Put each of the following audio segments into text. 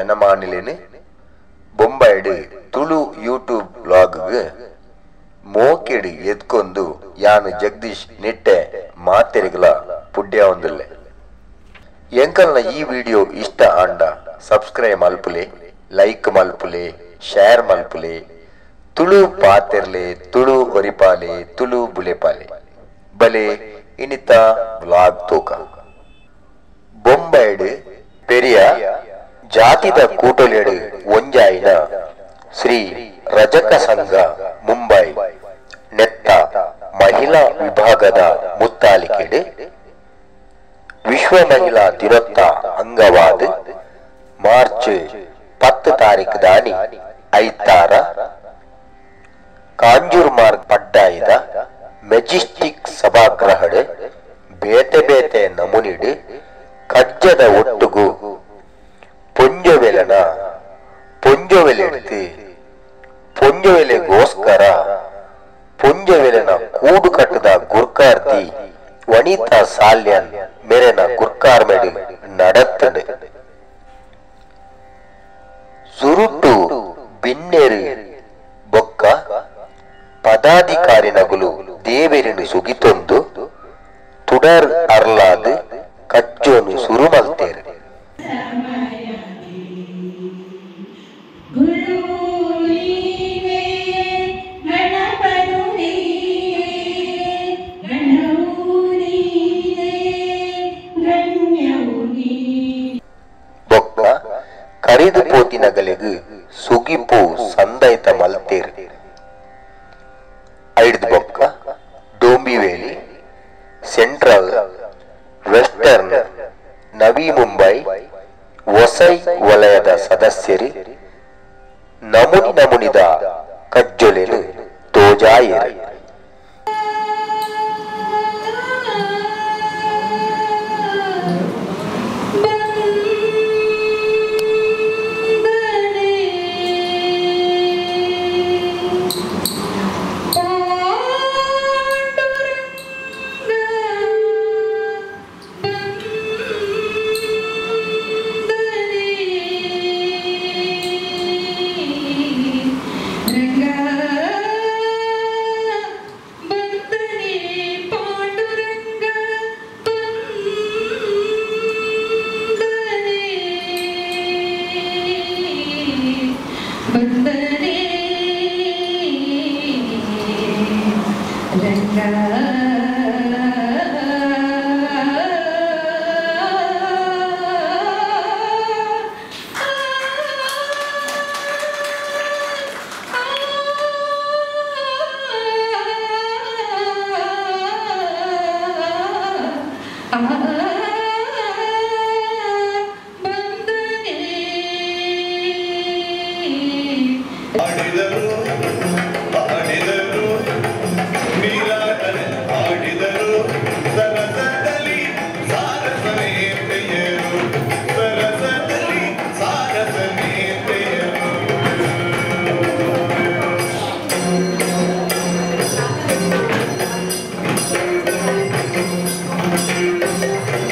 ಜನಮಾನಿಲೇನು ಬೊಂಬೈಡ್ Tulu YouTube blog ಮೋಕೆಡ್ ಎದ್ಕೊಂದು ಯಾನು ಜಗದೀಶ್ ನಿಟ್ಟೆ ಮಾತೆರಿಗಲ ಪುಡ್ಯ ಒಂದಿಲ್ಲೆ. ಎಂಕಲ್ನ ಈ video ಇಷ್ಟ ಆಂಡ ಸಬ್ಸ್ಕ್ರೈಬ್ ಮಲ್ಪುಲೆ, ಲೈಕ್ ಮಲ್ಪುಲೆ, ಶೇರ್ ಮಲ್ಪುಲೆ, ತುಳು ಪಾತೆರ್ಲೆ, ತುಳು ಒರಿಪಾಲೆ, ತುಳು ಬುಲೆಪಾಲೆ. ಬಲೆ ಇನಿತ ಬ್ಲಾಗ್ ತೂಕ. ಬೊಂಬೈಡ್ ಪೆರಿಯ ಜಾತಿದ ಕೂಟೊಲೆಡು ಒಂಜಾಯಿನ ಶ್ರೀ ರಜಕ ಸಂಘ ಮುಂಬೈ ನೆತ್ತ ಮಹಿಳಾ ವಿಭಾಗದ ಮುತ್ತಾಲಿಕೆಡು ವಿಶ್ವ ಮಹಿಳಾ ದಿನತ್ತ ಅಂಗವಾದ ಮಾರ್ಚ್ 10 ತಾರೀಕು ದಾನಿ ಐತಾರ ಕಾಂಜೂರ್ ಮಾರ್ಗ್ ಪಡ್ಡಾಯಿದ ಮೆಜೆಸ್ಟಿಕ್ ಸಭಾಗೃಹಡ್ ಬೇತೆ ಬೇತೆ ನಮೂನಿಡು ಕಜ್ಜದ ಒಟ್ಟುಗು ಪೊಂಜೊವೆಲನ ಪೊಂಜೊವೆಲೆಡ್ದು ಪೊಂಜೊವೆಲೆಗೋಸ್ಕರ ಪೊಂಜೊವೆಲನ ಕೂಡು ಕಟ್ಟದ ಗುರ್ಕಾರ್ತಿ ವನಿತಾ ಸಾಲ್ಯನ್ ಮೆರೆನ ಗುರ್ಕಾರ್ಮೆಡು ನಡತ್ತನು. ಸುರುಟು ಬಿನ್ನೆರು ಬೊಕ್ಕ ಪದಾಧಿಕಾರಿನಗುಲು ದೇವೆರಿನು ಸುಗಿತೊಂದು ತುಡರ್ ಅರ್ಲಾದ್ ಕಜ್ಜೋನು ಸುರುಮಲ್ತೇರು. ಬೊಕ್ಕ ಕರಿದು ಪೋತಿನಗಲೆಗು ಸುಗಿಪು ಸಂದೈತ ಮಲ್ತೇರು. ಐಡ್ದು ಬೊಕ್ಕ ಡೋಂಬಿವೇಲಿ, ಸೆಂಟ್ರಲ್, ವೆಸ್ಟರ್ನ್, ನವಿ ಮುಂಬೈ, ವಸೈ ವಲಯದ ಸದಸ್ಯರು ನಮುನಿ ನಮುನಿದ ಕಜ್ಜೊಲೆನು ತೋಜಾಯರು. Thank you.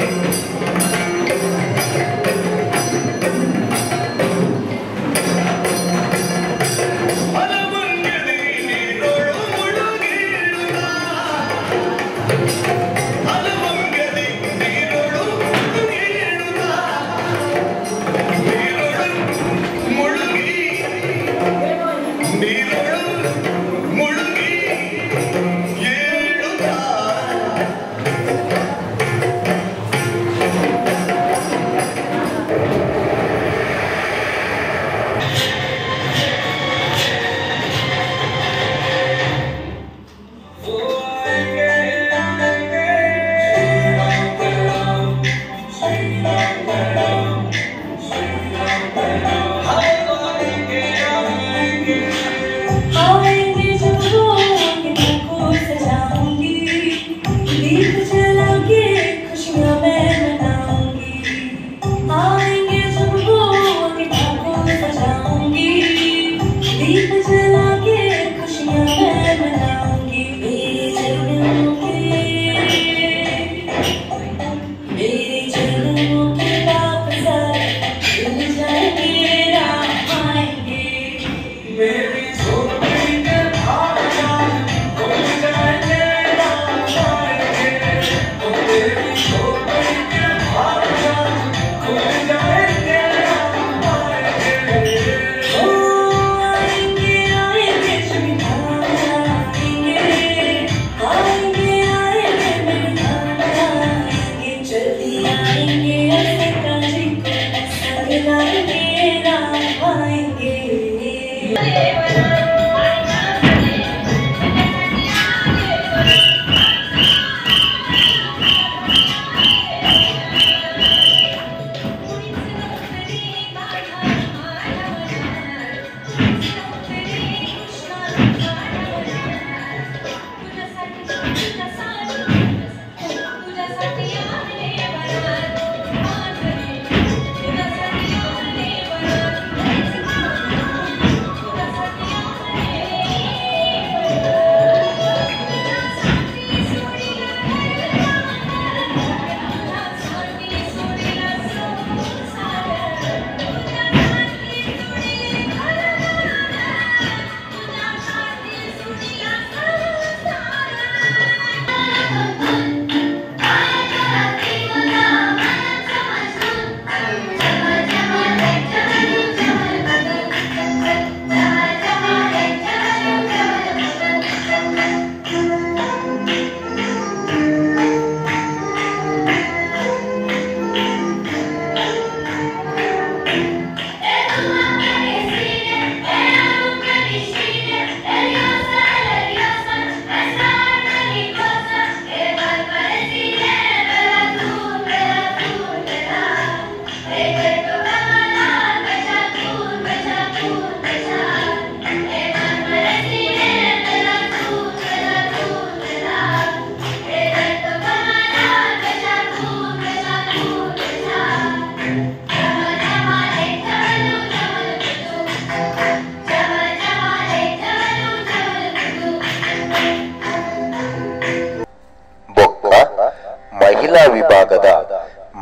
ಮಹಿಳಾ ವಿಭಾಗದ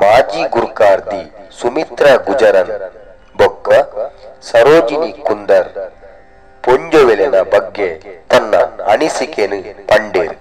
ಮಾಜಿ ಗುರ್ಕಾರ್ದಿ ಸುಮಿತ್ರಾ ಗುಜರನ್ ಬೊಕ್ಕ ಸರೋಜಿನಿ ಕುಂದರ್ ಪೊಂಜೊವೆಲೆನ ಬಗ್ಗೆ ತನ್ನ ಅನಿಸಿಕೆನು ಪಂಡೇರ್.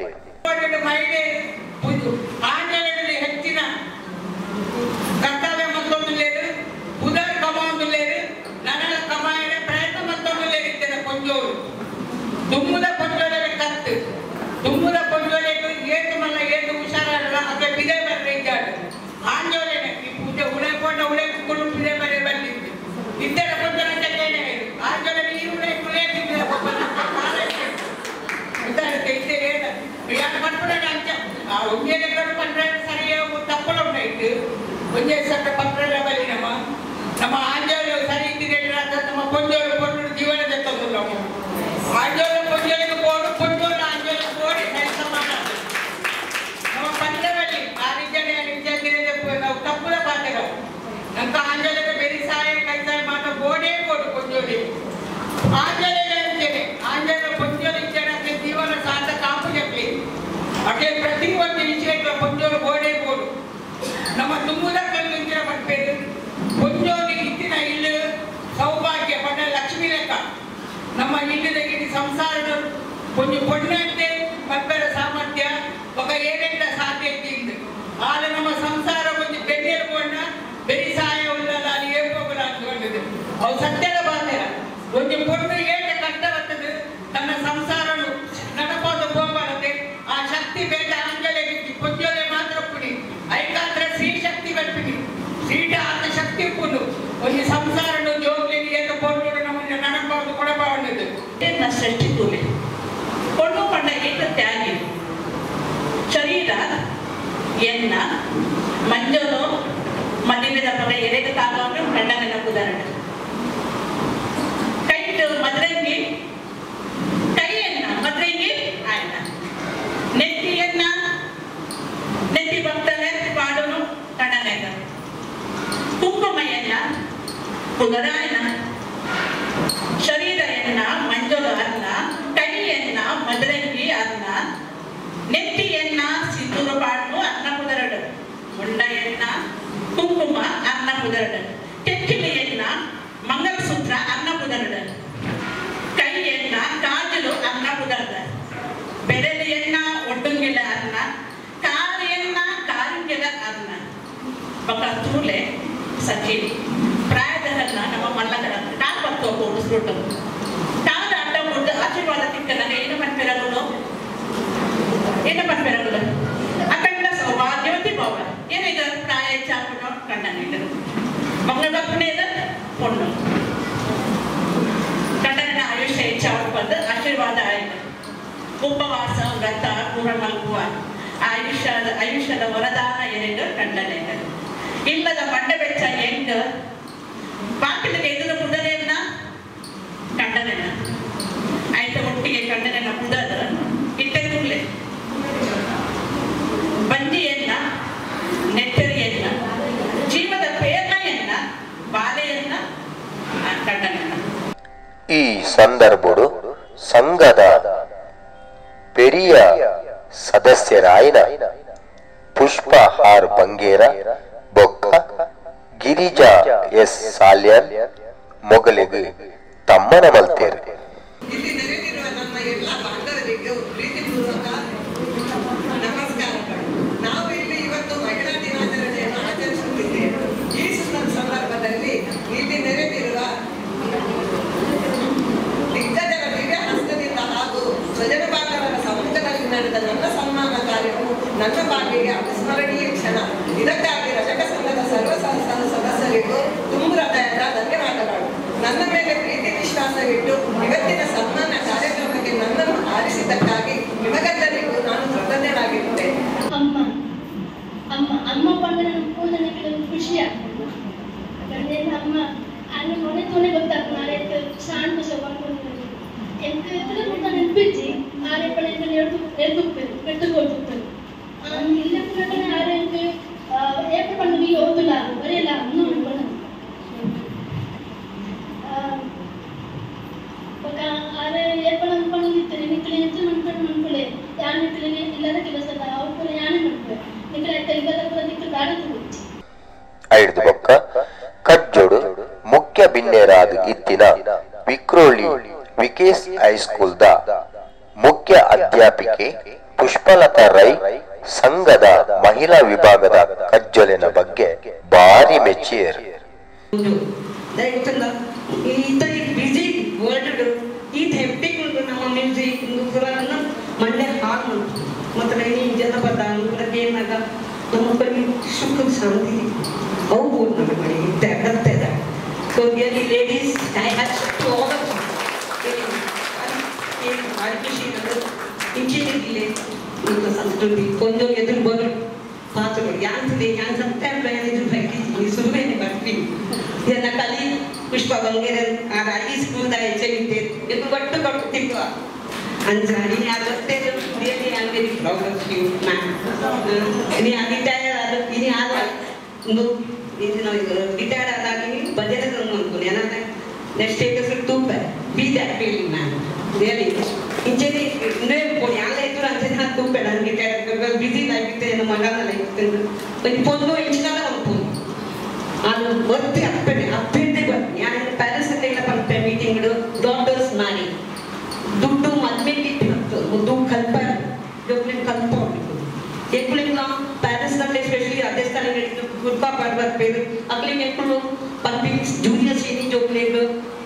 ಶರೀರ ಎನ್ನ ಮಂಜನು ಮದಿಮೆದ ಪಗ ಎರೆಗೆ ತಾಗವನು ಗಂಡನ ಉದಾಹರಣೆ ಕೈಟ್ ಮದ್ರಂಗಿ ಕೈಯನ್ನ ಮದ್ರಂಗಿ ಆಯ್ನ ನೆತ್ತಿಯನ್ನ ನೆತ್ತಿ ಭಕ್ತನೆ ಪಾಡನು ಕಣನೆಗ ಕುಂಕುಮಯನ್ನ ಪುನರಾಯನ ಶರೀರ ಎನ್ನ ಮಂಜಲು ಅನ್ನ ಕೈಯನ್ನ ಮದ್ರಂಗಿ ಅನ್ನ ನೆತ್ತಿಯನ್ನ ಸಿಂಧೂರ ಪಾಡ್ನು ಅನ್ನ ಪುದರಡು ಮುಂಡಯನ್ನ ಕುಂಕುಮ ಅನ್ನ ಪುದರಡು ಕೆಕ್ಕಿಲಿಯನ್ನ ಮಂಗಲಸೂತ್ರ ಅನ್ನ ಪುದರಡು ಕೈಯನ್ನ ಕಾಜಲು ಅನ್ನ ಪುದರದ ಬೆರಳಿಯನ್ನ ಒಡ್ಡುಂಗಿಲ ಅನ್ನ ಕಾರಿಯನ್ನ ಕಾರಿಂಗಿಲ ಅನ್ನ ಬಕ ತೂಲೆ ಸಖಿ ಪ್ರಾಯದನ್ನ ನಮ್ಮ ಮಲ್ಲಗಡ ಕಾಲ್ ಬರ್ತೋ ಉಡಿಸ್ಬಿಟ್ಟು ಕಾಲ ಅಡ್ಡ ಮುಡ್ಡು ಆಶೀರ್ವಾದ ತಿಕ್ಕನಾಗ ಏನು ಮಾಡ್ತಿರಗುಳು ಏನು ಮಾಡ್ತಿರಗುಳು ಅಖಂಡ ಸೌಭಾಗ್ಯವತಿ ಭವ ಏನಿದೆ ಪ್ರಾಯ ಹೆಚ್ಚಾಗ್ಬಿಟ್ಟು ಗಂಡನಿಲ್ಲ ಮಂಗಳಪ್ಪನೇದ ಪೊಣ್ಣು ಗಂಡನ ಆಯುಷ್ಯ ಹೆಚ್ಚಾಗಿ ಬಂದು ಆಶೀರ್ವಾದ ಆಯಿತು. ಉಪವಾಸ ವ್ರತ ಪೂರ ಮಲ್ಪುವ ಆಯುಷ್ಯದ ವರದಾನ ಏನಿದೆ ಗಂಡನಿಲ್ಲ ಇಲ್ಲದ ಮಂಡ ಬೆಚ್ಚ ಎಂಟು ಬಾಕಿಲಿಗೆ ಎದುರು ಪುದರೆಯನ್ನ ಗಂಡನೆನ್ನ ಆಯ್ತು ಒಟ್ಟಿಗೆ ಗಂಡನೆನ್ನ ಪುದದ ಇಟ್ಟೆ ತುಗ್ಲೆ ಬಂಜಿಯನ್ನ ನೆತ್ತರಿಯನ್ನ ಜೀವದ ಪ್ರೇರಣೆಯನ್ನ ಬಾಲೆಯನ್ನ ಗಂಡನನ್ನ. ಈ ಸಂದರ್ಭಡು ಸಂಘದ ಪೆರಿಯ ಸದಸ್ಯರಾಯಿನ ಪುಷ್ಪ ಆರ್ ಬಂಗೇರ ಬೊಕ್ಕ ಗಿರಿಜಾ ಎಸ್ ಸಾಲ್ಯನ್ ಮೊಗಲಿಗೆ ತಮ್ಮನ ಮಲ್ತೇರು. ಇಲ್ಲಿ ನೆರೆದಿರುವ ನಮ್ಮ ಎಲ್ಲ ಬಾಂಧವರಿಗೂ ಪ್ರೀತಿಪೂರ್ವಕ ನಮಸ್ಕಾರಗಳು. ನಾವು ಇಲ್ಲಿ ಇವತ್ತು ಮಹಿಳಾ ದಿನಾಚರಣೆಯನ್ನು ಆಚರಿಸುತ್ತಿದ್ದೇವೆ. ಈ ಸಂದರ್ಭದಲ್ಲಿ ಇಲ್ಲಿ ನೆರೆದಿರುವ ದಿಗ್ಗಜರ ದಿವ್ಯ ಹಸ್ತದಿಂದ ಹಾಗೂ ಸ್ವಜನ ಬಾಂಧವರ ಸಮ್ಮುಖದಲ್ಲಿ ನಡೆದ ನನ್ನ ಸನ್ಮಾನ ಕಾರ್ಯವು ನನ್ನ ಬಾಗಿಗೆ ಅವಿಸ್ಮರಣೀಯ ಕ್ಷಣ. ಇದಕ್ಕಾಗಿ ರಜಕ ಸಂಘದ ಸರ್ವ ಸದಸ್ಯರಿಗೂ ತುಂಬ ಹೃದಯದ ಧನ್ಯವಾದಗಳು. ನನ್ನ ಮೇಲೆ ಪ್ರೀತಿ ವಿಶ್ವಾಸವಿಟ್ಟು ಇವತ್ತಿನ ಸನ್ಮಾನ ಕಾರ್ಯಕ್ರಮಕ್ಕೆ ನನ್ನನ್ನು ಆರಿಸಿದ್ದಕ್ಕಾಗಿ ನಿಮಗೆಲ್ಲರಿಗೂ ನಾನು ಕೃತಜ್ಞನಾಗಿರುತ್ತೇನೆ. ಅಮ್ಮ ಅಮ್ಮ ಅಮ್ಮ ಪಂಡ ಪೂಜನೆ ಖುಷಿ ಆಗ್ತದೆ. ಯಾಕಂದ್ರೆ ಅಮ್ಮ ಆನೆ ಮೊನ್ನೆ ತೋನೆ ಗೊತ್ತಾಗ್ತದೆ ನಾಳೆ ಶಾಂತ ಪಡ್ಕೊಂಡು ಎಂತ ಮುಟ್ಟ ನೆನಪಿಜ್ಜಿ ಆರೆ ಪಡೆ ಎಡ್ದುಪ್ಪೇರು ಎಡ್ದುಕೊಳ್ತಿರ್ತಾರೆ ಇಲ್ಲ ಪುನಃ ಆರೆ ಅಂತ ಏಪ ಪಂಡ ಓದುಲ್ಲ ಬರೆಯಲ್ಲ ಅನ್ನು ಅನ್ಕೊಂಡ ಬೊಕ ಆರೆ ಏಪ ಅನ್ಕೊಂಡಿರ್ತಾರೆ ನಿಕ್ಕಲೆ ಎಂತ ಮನ್ಕೊಂಡು ಮನ್ಕೊಳ್ಳೆ ದಾಲ ತೂವೊಚ್ಚಿ. ಐದು ಬೊಕ್ಕ ಕಜ್ಜೊಡು ಮುಖ್ಯ ಬಿನ್ನೆರಾದ ಇತ್ತಿನ ವಿಕ್ರೋಳಿ ವಿಕೇಸ್ ಹೈಸ್ಕೂಲ್ the ಮುಖ್ಯ ಅಧ್ಯಾಪಿಕೆ ಪುಷ್ಪಲತಾ ರೈ ಸಂಘದ ಮಹಿಳಾ ವಿಭಾಗದ ಕಜ್ಜೊಲಿನ ಬಗ್ಗೆ ಭಾರಿ ಮೆಚ್ಚಿಯರು. కొంచెం ఎదురు బరువు పాత్రలు యాంతది యాన్ ಸತ್ಯ ಸುರುವೇನೆ ಬರ್ತೀನಿ ಇದನ್ನ ಕಲಿ ಪುಷ್ಪ ಬಂಗೇರ ಆ ಸ್ಕೂಲ್ ಹೆಚ್ಚಿದ್ದೆ ಇದು ಒಟ್ಟು ಕೊಟ್ಟು ಅಂಚ ಇನಿ ಅದು really I am very proud of you ma'am. ಇನಿ ಆ ರಿಟೈರ್ ಆದ ಇನಿ ಆದ ಒಂದು ರಿಟೈರ್ ಆದಾಗ ಭಜನೆ ಅನ್ಕೊಂಡು ಏನಾದ್ರೆ ನೆಕ್ಸ್ಟ್ ಸ್ಟೇಟಸ್ ತೂಪ be that feeling ma'am really ಇಂಚೆನೆ ಇಂದೇ ಪೋಡಿ ಆಲ ಇತ್ತು ಅಂಚೆನೆ ಹಾಕಿ ತೂಪೆ ನಾನು ರಿಟೈರ್ ಬಿಸಿ ಲೈಫ್ ಇತ್ತು ನನ್ನ ಮಗನ ಲೈಫ್ ಇತ್ತು ಒಂದು ಪೊಂದು ಇಂಚಿನಾಗ ಒಂದು ಪೊಂದು ಅದು ಒತ್ತಿ ಅಪ್ಪೆ ಅಪ್ಪೆಂದೇ ಬರ್ತೀನಿ ನಾನು ಪ್ಯಾರೆಂಟ್ಸ್ ಹತ್ರ ಪಂಪೆ ಮೀಟಿಂಗ್ಗಳು ಡಾಟರ್ಸ್ ಮಾಡಿ ದುಡ್ಡು ಮದ್ವೆ ದುಡ್ಡು ಕಲ್ಪ ಜೋಕ್ಲಿನ ಕಲ್ಪ ಎಕ್ಕುಲಿಂಗ ಪ್ಯಾರೆಂಟ್ಸ್ ನಲ್ಲಿ ಎಸ್ಪೆಷಲಿ ಅದೇ ಸ್ಥಾನ ಗುರ್ಪಾ ಪಡ್ಬರ್ಪೇರು ಅಕ್ಲಿಂಗ್ ಎಕ್ಕುಲು ಪಂಪಿ ಜೂನಿಯರ್ ಸೀನಿಯರ್ ಜೋಕ್ಲೇಗ್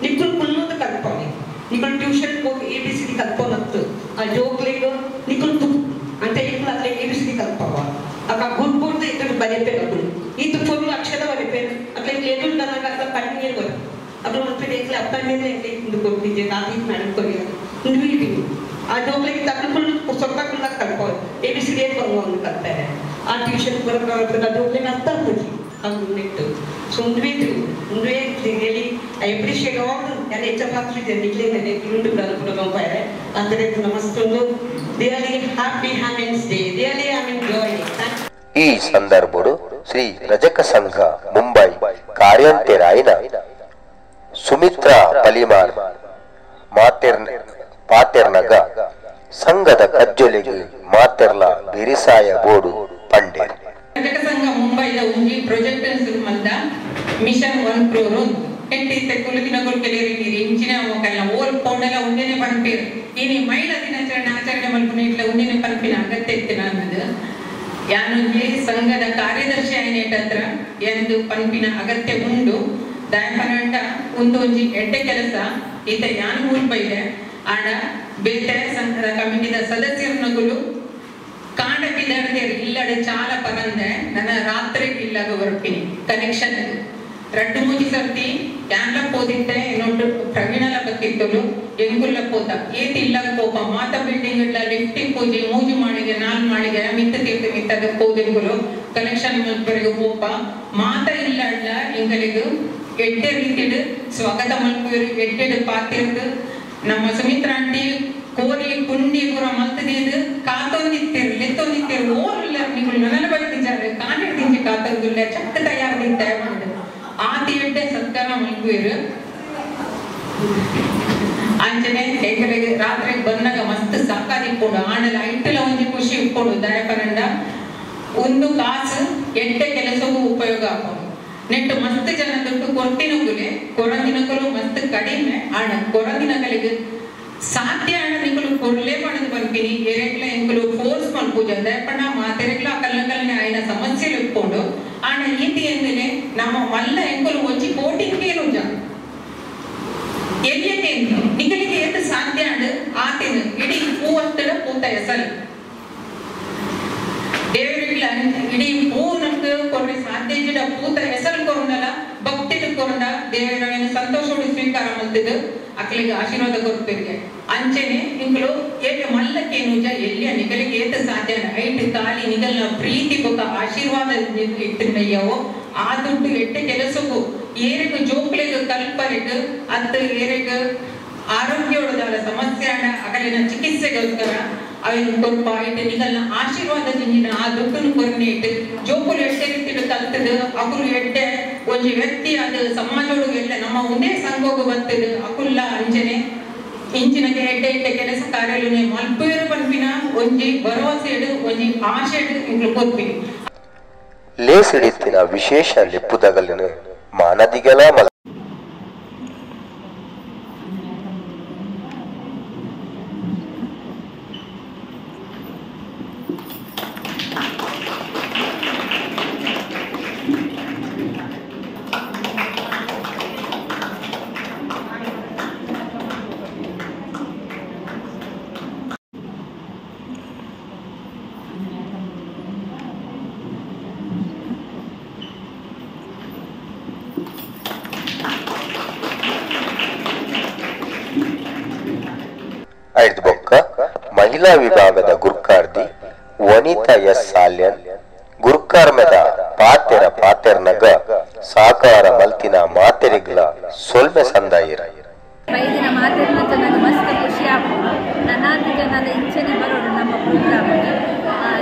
ನಿಕ್ಕುಲು ಕುಲ್ಲುದು ಕಲ್ಪನೆ ನಿಕ್ಕುಲು ಟ್ಯೂಷನ್ ಹೋಗಿ ಎ ಬಿ ಸಿ ಡಿ ಕಲ್ಪನತ್ತು ಆ ಜೋಕ್ಲೇಗ್ ನಿಕ್ಕುಲು ತು ಅಂತ ಎಕ್ಕುಲು ಅಕ್ಲಿಂಗ್ ಎ ಬಿ ಸಿ ಡಿ ಕಲ್ಪವ ಅಕ್ಕ ಗುರ್ಪುರ್ದು ಇದ್ರ ಬರೆಪೇರು ಅಕ್ಕುಲು ಈತು ಫುಲ್ ಅಕ್ಷರ ಬರೆಪೇರು ಅಕ್ಲಿಂಗ್ ಎದುರು ನನಗೆ ಅಕ್ಕ ಪಣ್ಣೀರು ಬರ ಅದ್ರ ಒಂದು ಎಕ್ಲೆ ಅಪ್ಪ ಮೇಲೆ ಇಂದು ಕೊಟ್ಟಿದ್ದೆ ಕಾಫಿ ಮೇಡಮ್ ಕೊರಿಯೋದು ಇಂದು ಆ ಜೋಕ್ಲಿಗೆ ತಗೊಂಡು ಸ್ವಲ್ಪ ಕಲ್ಪೋದು ಎ ಬಿ ಸಿ ಡಿ ಒಂದು ಕಲ್ತಾರೆ ಆ ಟ್ಯೂಷನ್ ಬರೋಕೆ ಆ ಜೋಕ್ಲಿಗೆ ಅರ್ಥ ಆಗ್ತದೆ ಅದು ನೆಟ್ಟು ಸೊ ಒಂದುವೇ ಒಂದುವೇ ರಿಯಲಿ I appreciate all ನಾನು ಹೆಚ್ಚ ಪಾತ್ರ ನಿಕ್ಲೇನೆ ಉಂಡು ಕಂಪಾರೆ ಅಂದರೆ namaste really happy Women's Day really I am joy. ಈ ಸಂದರ್ಭಡು ಶ್ರೀ ರಜಕ ಸಂಘ ಮುಂಬೈ ಕಾರ್ಯಂತೆರಾಯಿನ ಸುಮಿತ್ರಾ ಪಲಿಮಾರ್ ಪಾತೆರ್ನಗ ಸಂಘದ ಕಜ್ಜೊಲಿಗೆ ಮಾತೆರ್ಲ ಬಿರಿಸಾಯ ಬೋಡು ಪಂಡೇರ್. ರಜಕ ಸಂಘ ಮುಂಬೈದ ಒಂಜಿ ಪ್ರಾಜೆಕ್ಟ್ ಸುರುಮಲ್ದ ಮಿಷನ್ 1 ಕ್ರೋರ್ ಎಂಟು ಕುಲುದಿನಗಳು ಕೆಲವರು ನೀರು ಇಂಚಿನ ಕಲ್ಲ ಓಲ್ ಪೌಂಡೆಲ್ಲ ಒಂದೇನೆ ಪನ್ಪೇರು ಇನಿ ಮಹಿಳಾ ದಿನಾಚರಣೆ ಆಚರಣೆ ಮಲ್ಪುನ ಇಟ್ಲ ಒಂದೇನೆ ಪನ್ಪಿನ ಅಗತ್ಯ ಇತ್ತು ನನ್ನದು ಯಾನೊಂಜಿ ಸಂಘದ ಕಾರ್ಯದರ್ಶಿ ಆಯ್ನೇಟತ್ರ ಎಂದು ಪನ್ಪಿನ ಅಗತ್ಯ ಉಂಡು ದಯಪನಂಡ ಒಂದೊಂಜಿ ಎಡ್ಡೆ ಕೆಲಸ ಈತ ಯಾನ್ ಮೂಲ್ಪೈದೆ ಆಡ ಬೇತೆ ಸಂಘದ ಕಮಿಟಿದ ಸದಸ್ಯರನಗುಲು ಕಾಂಡ ಬಿದರ್ದೇರು ಇಲ್ಲಡೆ ಚಾಲ ಪರಂದೆ ನನ್ನ ರಾತ್ರಿ ಇಲ್ಲಾಗ ಬರ್ಪಿನಿ ಕನೆಕ್ಷನ್ ರಡ್ಡು ಮೂಜಿ ಸರ್ತಿ ಯಾನ್ಲ ಪೋದಿತ್ತೆ ಇನ್ನೊಂದು ಪ್ರವೀಣಲ ಬತ್ತಿತ್ತಲು ಎಂಗುಲ್ಲ ಪೋತ ಏತಿ ಇಲ್ಲಾಗ ಪೋಪ ಮಾತ ಬಿಲ್ಡಿಂಗ್ ಇಲ್ಲ ಲಿಫ್ಟಿಂಗ್ ಪೂಜೆ ಮೂಜಿ ಮಾಡಿಗೆ ನಾಲ್ ಮಾಡಿಗೆ ಮಿತ್ತ ತೀರ್ಥ ಮಿತ್ತದ ಪೋದೆಂಗುಲು ಕನೆಕ್ಷನ್ ಮಲ್ಪರೆಗೆ ಪೋಪ ಮಾತ ಇಲ್ಲ ಅಲ್ಲ ಎಂಗಲಿಗೂ ಎಡ್ಡೆ ರೀತಿಡು ಸ್ವಾಗತ ಮಲ್ಪುವರು ಎಡ್ಡೆಡು ಪಾತಿರ್ದು ನಮ್ಮ ಸುಮಿತ್ರಾ ಆಂಟಿ ಕೋರಿ ಕುಂಡಿ ಪೂರ ಮಲ್ತದೀದು ಕಾತೊಂದಿತ್ತೇರು ಲೆತ್ತೊಂದಿತ್ತೇರು ಓರುಲ್ಲ ನೀವು ನನಲ ಬೈತಿದ್ದಾರೆ ಕಾಣಿಡ್ ತಿಂಚಿ ಕಾತೊಂದುಲ್ಲ ಚಕ್ಕ ತಯಾರು ತಿಂತ ಆತಿ ಎಡ್ಡೆ ಸತ್ಕಾರ ಮಲ್ಪುವರು ಅಂಚನೆ ಎಂಗಲಿಗೆ ರಾತ್ರಿ ಬಂದಾಗ ಮಸ್ತ್ ಸಾಕಾದಿಕ್ಕೊಂಡು ಆಣಲ ಐಟಲ ಒಂಜಿ ಖುಷಿ ಇಕ್ಕೊಂಡು ದಯಪನಂಡ ಒಂದು ಕಾಸು ಎಡ್ಡೆ ಕೆಲಸಕ್ಕೂ ಉಪಯೋಗ ಆಗೋದು ನೆಟ್ಟು ಮಸ್ತ್ ಜನ ದುಡ್ಡು ಕೊರ್ತಿನಗುಲೆ ಕೊರಂದಿನಕಲು ಮಸ್ತ್ ಕಡಿಮೆ ಆಣ ಕೊರಂದಿನಕಲಿಗೆ ಸಾಧ್ಯ ಆಣ ನಿಕಲು ಕೊರ್ಲೇ ಪಣದು ಪನ್ಪಿನಿ ಎರೆಗ್ಲ ಎಂಕಲು ಫೋರ್ಸ್ ಮಲ್ಪೂಜ ದಯಪಣ ಮಾತೆರೆಗ್ಲ ಕಲ್ಲಕಲ್ನೆ ಆಯ್ನ ಸಮಸ್ಯೆಲು ಇಟ್ಕೊಂಡು ಆಣ ಈತಿ ಎಂದಲೆ ನಮ್ಮ ಮಲ್ಲ ಎಂಕಲು ಒಂಜಿ ಕೋಟಿ ಕೇಳುಜ ಎಲ್ಲಿಯಕ್ಕೆ ನಿಕಲಿಗೆ ಏತು ಸಾಧ್ಯ ಆಂಡ್ ಆತೇನು ಇಡೀ ಪೂವತ್ತಡ ಪೂತ ಎಸಲ್ ದೇವರಿಗ್ಲ ಇಡೀ ಪೂ ನಮ್ಗೆ ಕೊರ್ರೆ ಸಾಧ್ಯ ಇಜ್ಜಿಡ ಪೂತ ಹೆಸರು ಕೊರಂಡಲ ಭಕ್ತಿಡು ಕೊರಂಡ ದೇವರನ್ನು ಸಂತೋಷೋಡು ಸ್ವೀಕಾರ ಮಲ್ತಿದ್ದು ಅಕ್ಲಿಗೆ ಆಶೀರ್ವಾದ ಕೊರ್ಪಿರ್ಗೆ ಅಂಚೆನೆ ಇಂಕಲು ಏಕೆ ಮಲ್ಲಕ್ಕೆ ನುಜ ಎಲ್ಲಿಯ ನಿಗಲಿಗೆ ಏತ ಸಾಧ್ಯ ಐಟ್ ಖಾಲಿ ನಿಗಲ್ನ ಪ್ರೀತಿ ಬೊಕ್ಕ ಆಶೀರ್ವಾದ ಇಟ್ಟಿದ್ದಯ್ಯವೋ ಆ ದುಡ್ಡು ಎಟ್ಟೆ ಕೆಲಸಕ್ಕೂ ಏರಿಗೂ ಜೋಕ್ಲಿಗೆ ಕಲ್ಪರಿಗ್ ಅತ್ತ ಏರಿಗ ಆರೋಗ್ಯೋಡದಾದ ಸಮಸ್ಯೆ ಅಗಲಿನ ಚಿಕಿತ್ಸೆಗೋಸ್ಕರ ಅವನು ಕೊರ್ಪ ಇಟ್ಟು ನಿಗಲ್ನ ಆಶೀರ್ವಾದ ಜಿಂಜಿನ ಆ ದುಡ್ಡನ್ನು ಕೊರ್ನೆ ಇಟ್ಟು ಜೋಕುಲು ಎಟ್ಟೆ ರೀತಿಡು ಕಲ್ತದು ಅಕುಲು ಎಟ್ಟೆ ಒಂಜಿ ವ್ಯಕ್ತಿ ಅದು ಸಮಾಜೋಡು ಎಲ್ಲ ನಮ್ಮ ಒಂದೇ ಸಂಘೋಗು ಬರ್ತದೆ ಅಕುಲ್ಲ ಅಂಚನೆ ಇಂಚಿನಗೆ ಎಡ್ಡೆ ಎಡ್ಡೆ ಕೆಲಸ ಕಾರ್ಯಲುನೆ ಮಲ್ಪೇರು ಪನ್ಪಿನ ಒಂಜಿ ಭರವಸೆಡು ಒಂಜಿ ಆಶೆಡು ಇಂಕ್ಲು ಕೊರ್ಪಿನಿ. ಲೇಸಿಡಿತ್ತಿನ ವಿಶೇಷ ಲೆಪ್ಪುದಗಲಿನ ಮಾನದಿಗಲ ಮಲ ಬೊಕ್ಕ ಮಹಿಳಾ ವಿಭಾಗದ ಗುರ್ಕಾರ್ದಿ ವನಿತಾ ಎಸ್ ಸಾಲ್ಯನ್ ಗುರ್ಕಾರ್ಮೆದ ಪಾತೆರ ಪಾತೆರ್ನಗ ಸಾಕಾರ ಮಲ್ತಿನ ಮಾತೆರಿಗ್ಲ ಸೊಲ್ಮೆ ಸಂದಾಯಿರ. ಬೈದಿನ ಮಾತೆರ್ನ ಚೆನ್ನಾಗಿ ಮಸ್ತ್ ಖುಷಿ ಆಗ್ಬೋದು. ನನ್ನಾಂತ ಜನದ ಇಂಚನೆ ಬರೋಡು ನಮ್ಮ ಪ್ರೋಗ್ರಾಮ್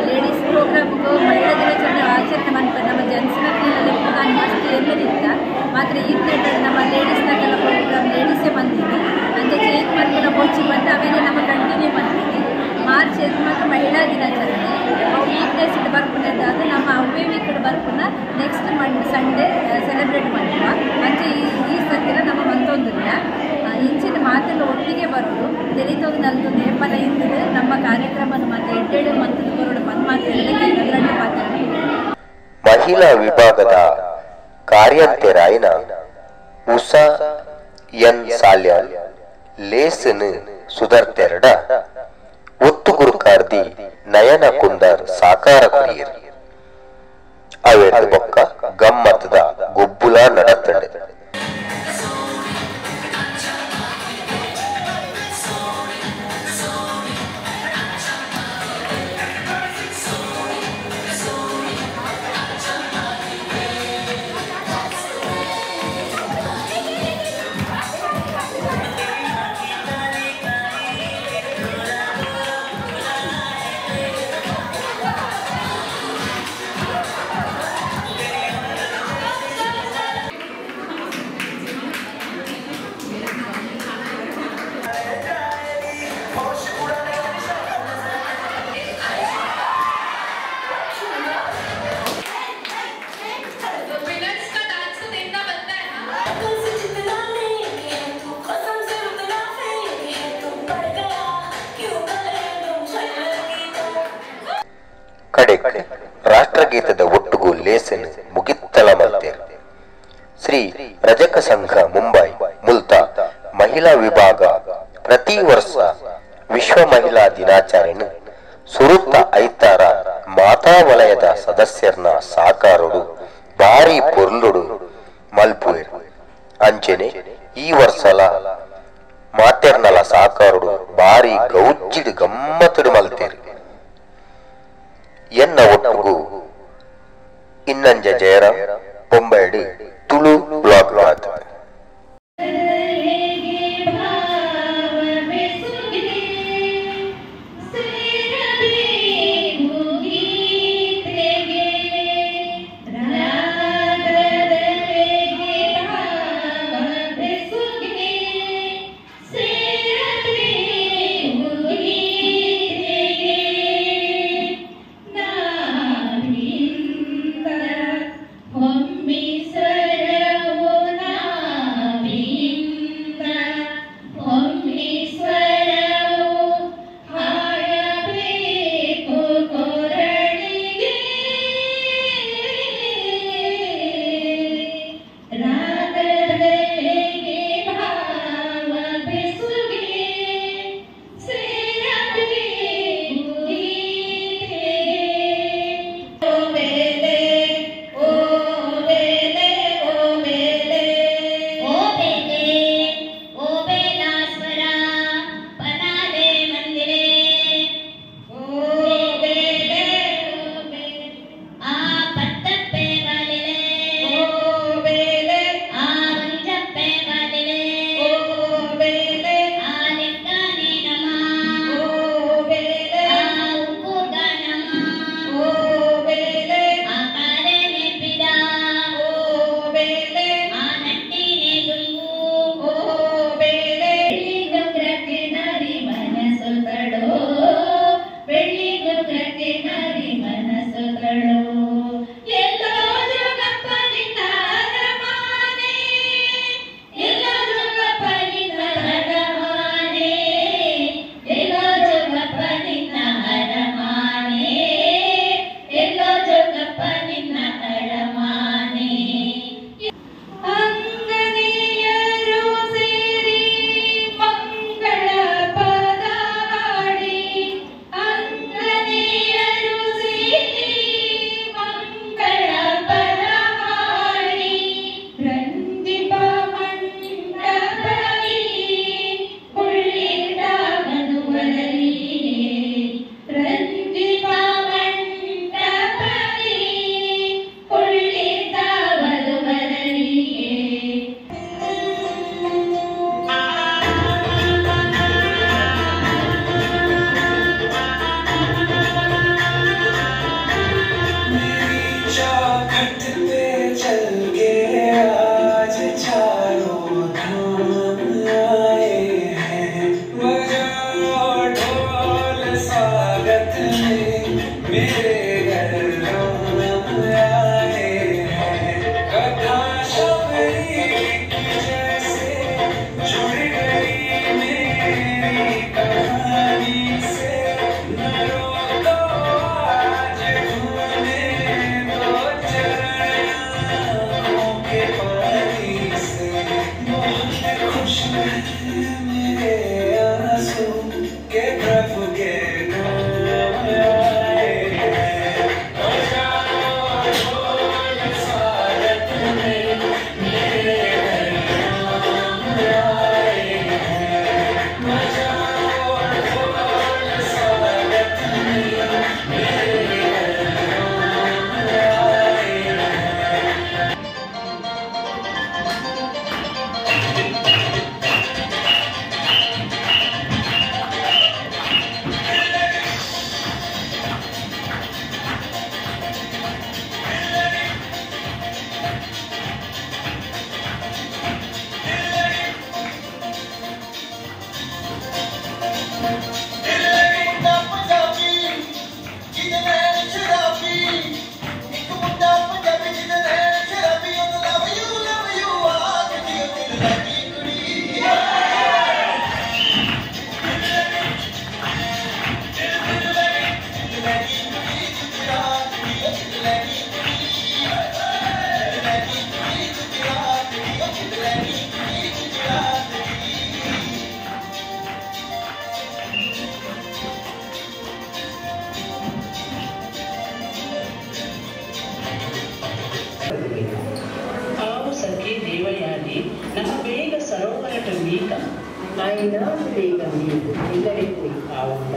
ಲೇಡೀಸ್ ಪ್ರೋಗ್ರಾಮ್ಗೂ ಮಹಿಳಾ ದಿನಾಚರಣೆ ಆಚರಣೆ ಮಾಡ್ತಾರೆ. ನಮ್ಮ ಜೆಂಟ್ಸ್ನ ಮಸ್ತ್ ಎಲ್ಲದಿತ್ತ ಮಾತ್ರ ಈ ನಮ್ಮ ಲೇಡೀಸ್ನಕ್ಕೆಲ್ಲ ಪ್ರೋಗ್ರಾಮ್ ಲೇಡೀಸೇ ಬಂದೀನಿ ಅಂತ ಚೇಂಜ್ ಮಾಡ್ಕೊಂಡು ಬೋಚಿ ಬಂದು ಅವೇನೆ ನಮ್ಮ ಕಂಟಿನ್ಯೂ ಮಾಡ್ತೀನಿ. ಮಾರ್ಚ್ ಎದ್ದು ಮಾತ್ರ ಮಹಿಳಾ ದಿನಾಚರಣೆ ಅವು ವೀಕ್ ಡೇಸ್ ಇಟ್ಟು ಬರ್ಪುನದಾದ ನಮ್ಮ ಅವೇ ವೀಕ್ ಬರ್ಪುನ ನೆಕ್ಸ್ಟ್ ಸಂಡೇ ಸೆಲೆಬ್ರೇಟ್ ಮಾಡ್ತೀವ. ಅಂಚೆ ಈ ಸರ್ತಿನ ನಮ್ಮ ಮಂತೊಂದಿಲ್ಲ ಇಂಚಿನ ಮಾತೆಲ್ಲ ಒಟ್ಟಿಗೆ ಬರೋದು ತೆಲಿತೋದು ನಲ್ದು ನೇಪಲ ಇದ್ದது ನಮ್ಮ ಕಾರ್ಯಕ್ರಮ ಮತ್ತೆ ಎಡ್ಡೆಡು ಮಂತದ ಬರೋಡು ಬಂದ್ ಮಾತಾಡಲಿಕ್ಕೆ ಮಾತಾಡ್ತೀವಿ. ಮಹಿಳಾ ವಿಭಾಗದ ಕಾರ್ಯಂತೆರಾಯಿನ ಉಷಾ ಎನ್ ಸಾಲ್ಯಾನ್ ಲೇಸನ್ ಸುಧರ್ತೆರಡ ಒತ್ತು ಗುರುಕಾರ್ದಿ ನಯನ ಕುಂದರ್ ಸಾಕಾರ ಕುರಿಯರ್ ಅವೆರಡು ಬೊಕ್ಕ ಗಮ್ಮತ್ತದ ಗೊಬ್ಬುಲ ನಡತಂಡೆ. ಕಡೆ ರಾಷ್ಟ್ರಗೀತದ ಒಟ್ಟುಗು ಲೇಸನ್ ಮುಗಿತ್ತಲ ಮಲ್ತೇರ್. ಶ್ರೀ ರಜಕ ಸಂಘ ಮುಂಬೈ ಮುಲ್ತಾ ಮಹಿಳಾ ವಿಭಾಗ ಪ್ರತಿ ವರ್ಷ ವಿಶ್ವ ಮಹಿಳಾ ದಿನಾಚರಣೆ ಸುರುತ್ತ ಐತಾರ ಮಾತಾ ವಲಯದ ಸದಸ್ಯರ್ನ ಸಾಕಾರುಡು ಭಾರಿ ಪೊರ್ಲುಡು ಮಲ್ಪುವೆರ್. ಅಂಚನೆ ಈ ವರ್ಷಲ ಮಾತೆರ್ನಲ ಸಾಕಾರುಡು ಭಾರಿ ಗೌಜ್ಜಿಡು ಗಮ್ಮತ್ತುಡು ಮಲ್ತೇರ್. ಎನ್ನ ಒಟ್ಟುಗು ಇನ್ನಂಜ ಜಯರಾಮ್ ಬೊಂಬೈಡು ತುಳು ಬ್ಲಾಗ್. Homme, sir, ನೀಕ ಆಯ್ನ ಬೇಗ ನೀರು ಇಲ್ಲಡೆ ಹೋಗಿ ಆವಂದ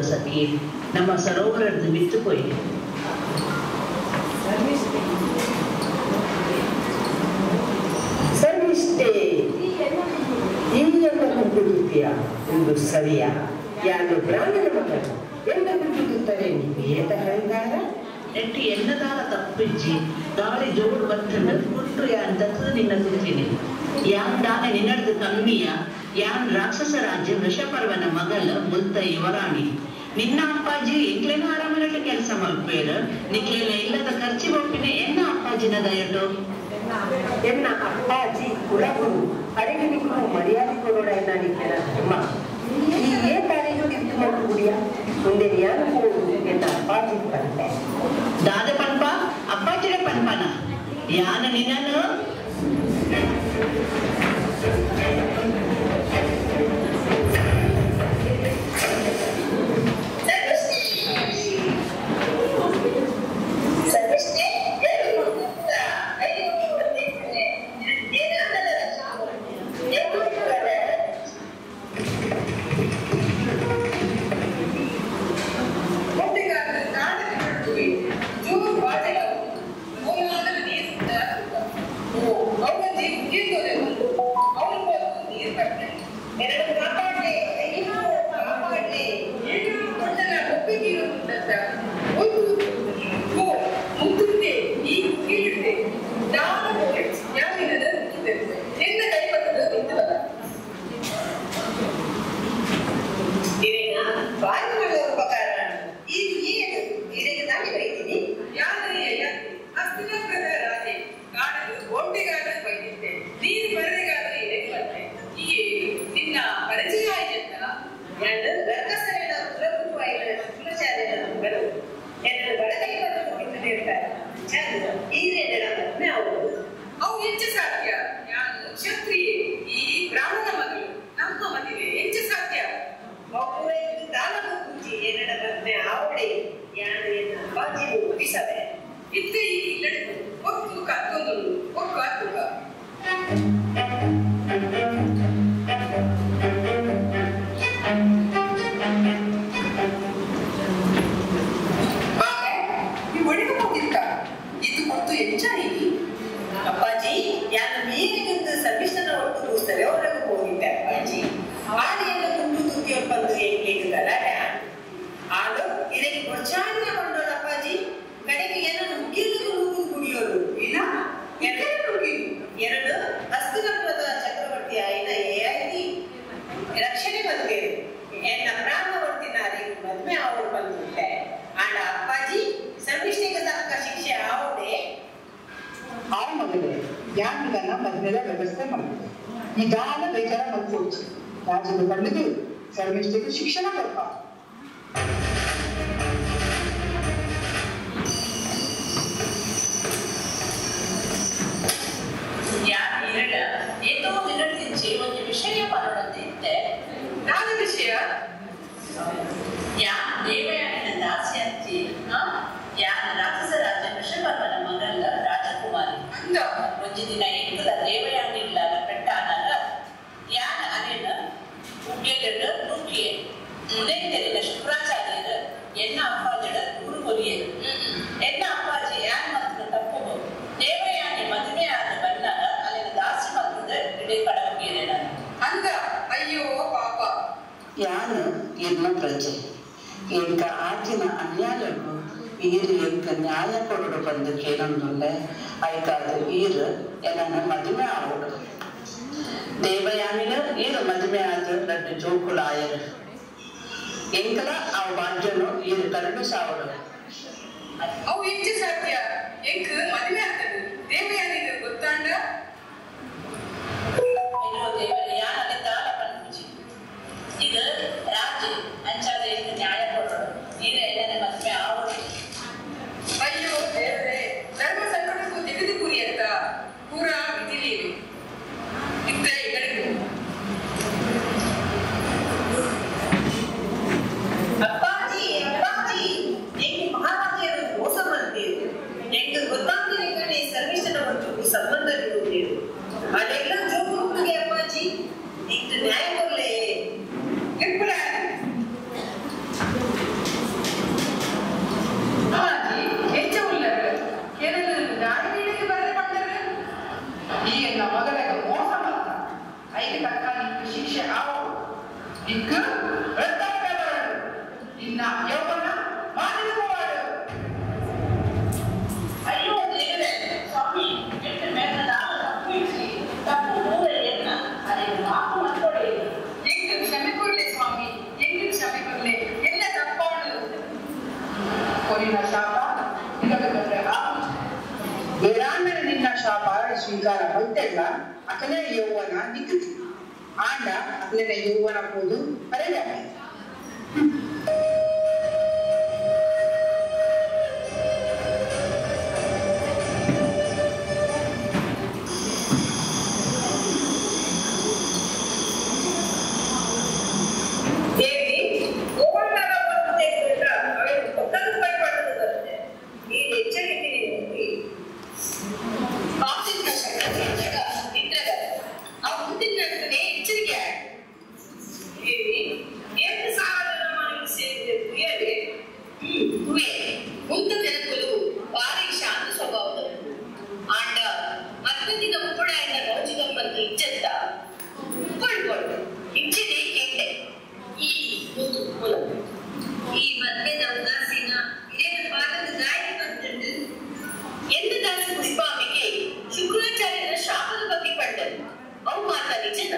ಸಖಿ ನಮ್ಮ ಸರೋವರದ ಮಿತ್ತು ಪೋಯಿ ಸರ್ವಿಷ್ಟೇ ಈಯನ್ನ ಕುಂಟುತ್ತೀಯ ಒಂದು ಸರಿಯಾ ಯಾರು ಬ್ರಾಹ್ಮಣ ಮಗನು ಎಲ್ಲ ಕುಂಟುತ್ತಾರೆ ಏತ ಅಹಂಕಾರ ಎಟ್ಟು ಎನ್ನದಾಲ ತಪ್ಪಿಜ್ಜಿ ಗಾಳಿ ಜೋಡು ಬತ್ತಂಡು ಕುಂಟು ಯಾನ್ ದತ್ತದ ನಿನ್ನ ತುತ್ತಿನಿ ಯಾನ್ ದಾನ ನಿನ್ನಡ್ದು ಕಮ್ಮಿಯ ಯಾನ್ ರಾಕ್ಷಸ ರಾಜ್ಯ ವೃಷಪರ್ವನ ಮಗಲ ಮುಲ್ತ ಯುವರಾಣಿ ನಿನ್ನ ಅಪ್ಪಾಜಿ ಎಂಕ್ಲೇನ ಆರಾಮನಟ್ಟ ಕೆಲಸ ಮಲ್ಪೇರು ನಿಕ್ಲೇನ ಇಲ್ಲದ ಖರ್ಚಿ ಒಪ್ಪಿನ ಎನ್ನ ಅಪ್ಪಾಜಿನ ದಯಟು ಎನ್ನ ಅಪ್ಪಾಜಿ ಕುಲಗುರು ಅರೆಗೆ ನಿಕ್ಕು ಮರ್ಯಾದೆ ಕೊಡೋಣ ಎನ್ನ ನಿಕ್ಕೆನ ಧರ್ಮ ಈ ಏ ತಾರೀಕು ತಿರುಗಿ ಮಾಡು ಗುಡಿಯ ಮುಂದೆ ಯಾನು ಹೋಗು ಎನ್ನ ಅಪ್ಪಾಜಿ ಪಂಪೆ ದಾದ ಪನ್ಪ ಅಪ್ಪಾಜಿನ ಪನ್ಪನ ಯಾನ ನಿನ್ನನು ನಿಧಾನ ಬೇಜಾರ ಮಲ್ಕೋಚು ರಾಜ್ಯದ ಪಂಡಿತು ಸರ್ವಿಸ್ಟಿಗೆ ಶಿಕ್ಷಣ ಕೊಡ್ಪ ಏತೋ ದಿನದಿಂಚೆ ಒಂದು ವಿಷಯ ಬರೋಣಂತಿದ್ದೆ. ಯಾವ್ದು ವಿಷಯ? ಯಾನ್ ದೇವಯಾನಿನ ದಾಸಿ ಅಂತಿ, ಯಾನ್ ರಾಕ್ಷಸ ರಾಜ ವೃಷಪರ್ವನ ಮಗಲ್ಲ ರಾಜಕುಮಾರಿ. ಅಂದ ಒಂಜಿ ದಿನ ಎಂಕುಲ ದೇವಯಾನಿ ಕೊರಿಯರು. ಎನ್ನ ಅಪ್ಪಾಜಿ ಯಾನ್ ಮಾತ್ರ ತಪ್ಪು ದೇವಯಾನಿ ಮದುವೆ ಆದ ಬಣ್ಣಾಗ ಅಲ್ಲಿನ ದಾಸಿ ಮಕ್ಕದ ಇಡೀ ಕಡವಗೇರೆ ಅಂದ. ಅಯ್ಯೋ ಪಾಪ. ಯಾನು ಎನ್ನ ಪ್ರಜೆ ಎಂಕ ಆಚಿನ ಅನ್ಯಾಯಕ್ಕೂ ಈರು ಎಂಕ ನ್ಯಾಯ ಕೊರಡು ಬಂದು ಕೇಳೊಂದುಲ್ಲೆ ಐಕಾದ ಈರು ಎನ್ನ ಮದುವೆ ಆವಡು. ದೇವಯಾನಿನ ಈರು ಮದುವೆ ಆದ ರಡ್ಡು ಜೋಕುಲಾಯರು ಎಂಕಲ ಆ ಭಾಗ್ಯನು ಈರು ಕರಡು ಸಾವಡು. ಅವು ಎಂಚ ಸಾಧ್ಯ? ಎಂಕ್ ಮದುವೆ ಆಗ್ತದೆ ದೇವಯಾನಿಗೆ ಗೊತ್ತಾಂಡ? ಅಯ್ಯೋ ದೇವರೇ, ಯಾನಲ್ಲಿ ದಾಲ ಪನ್ಪುಜಿ. ಇದು ರಾಜಿ ಅಂಚಾದ ಎಂಕ್ ನ್ಯಾಯ ಕೊಡೋಡು. ಈರು ಎಲ್ಲನ ಮದುವೆ ಆವಡು. ಅಯ್ಯೋ ದೇವರೇ, ಧರ್ಮ ಸಂಕಟಕ್ಕೂ ತೆಗೆದು ಕೂರಿಯತ್ತ ಪೂರಾ ವಿಧಿಲೀಲೆ ಇತ್ತ ಎಗಡೆಗೂ. ಅಪ್ಪಾಜಿ ಅಪ್ಪಾಜಿ, ಎಂಕ್ ಮಹಾರಾಜರು ಮೋಸ ಮಾಡ್ತೀರಿ. ಎಂಕ್ ಗೊತ್ತಾಗ್ತಿರಕನೆ ಸರ್ವಿಸನ ಮತ್ತು ಸಂಬಂಧ ಇರುತ್ತೀರಿ. ಅದೆಲ್ಲ ಜೋಕು ಹುಟ್ಟಿಗೆ ಅಪ್ಪಾಜಿ, ಎಂಕ್ ನ್ಯಾಯ ಕೊಡ್ಲೆ. ಅಪ್ಪಾಜಿ ಎಂಚ ಉಲ್ಲರು ಏನನ್ನು ಗಾಡಿ ವೀಡಿಗೆ ಬರದೆ ಪಂಡರು. ಈ ಎನ್ನ ಮಗಲಗ ಮೋಸ ಮಾಡ್ತ ಐದು ತಕ್ಕ ನಿಕ್ಕು ಶಿಕ್ಷೆ ಆವು. ನಿಕ್ಕು ವೃದ್ಧಾಪ್ಯ ಬರಡು. ನಿನ್ನ ಯೌವನ ಮಾನಿದ ಹೋವಾಡು. ಅಯ್ಯೋ ದೇವರೇ ಸ್ವಾಮಿ, ಎಂಕ್ ಮೇಲ್ನ ತಪ್ಪು ಇಡ್ಸಿ ತಪ್ಪು ಮೂರ ಎನ್ನ ಅದೇ ಮಾಪು ಮಾಡ್ಕೊಡಿ. ಎಂಕ್ ಕ್ಷಮೆ ಕೊಡ್ಲೆ ಸ್ವಾಮಿ, ಎಂಕ್ ಕ್ಷಮೆ ಕೊಡ್ಲೆ, ಎಲ್ಲ ತಪ್ಪಾಡು. ಕೊರಿನ ಶಾಪ ನಿಗದಗೊಂಡ್ರೆ ಆಪುಜಿ. ಏರಾಂಡನ ನಿನ್ನ ಶಾಪ ಸ್ವೀಕಾರ ಮಲ್ತೆಲ್ಲ ಅಕಲ ಯೌವನ ನಿಕ್ಕುದು. ಆಂಡ ಅಕಲಿನ ಯೌವನ ಹೋದು ಪರೆದ. ದೇವಿ, ಗೋವರ್ಣರ ಒಂದು ತೆಗೆದುಕೊಂಡ ಅವಳು ಪಕ್ಕದ ಪಡ್ಪಟ್ಟದ್ದು ಬರುತ್ತೆ. ಈ ಎಚ್ಚರಿಕೆ ನೀಡಿ. ಪಾಪಿನ ಆ ಮುಂದಿನ ಎಚ್ಚರಿಕೆ. ದೇವಿ, ಎಂಟು ಸಾವಿರ ಮನೆಗೆ ಸೇರಿದ ಕುಯರೆ ಕುವೆ ಮುಂದ ಜನಕುಲು ಭಾರಿ ಶಾಂತ ಸ್ವಭಾವದವರು. ಆಂಡ ಮದ್ಮದಿನ ಉಪ್ಪುಡಾಯಿನ ಗೌಜಿಗಮ್ಮತ್ತು ಇಚ್ಚತ್ತ ಉಪ್ಪಳ್ಕೊಡು ಇಂಚಿದೆ ಕೆಂಡೆ ಈ ಮುದು ಮೂಲ ಈ ಮದ್ವೆದ ಉದಾಸೀನ ಇದೇನು ಪಾದದ ಗಾಯ ಬಂದುಂಡು ಎಂದು ದಾಸ ಪುಷ್ಪಾಮಿಗೆ ಶುಕ್ರಾಚಾರ್ಯರ ಶಾಪದ ಬಗ್ಗೆ ಪಂಡರು. ಅವು ಮಾತ ನಿಜನ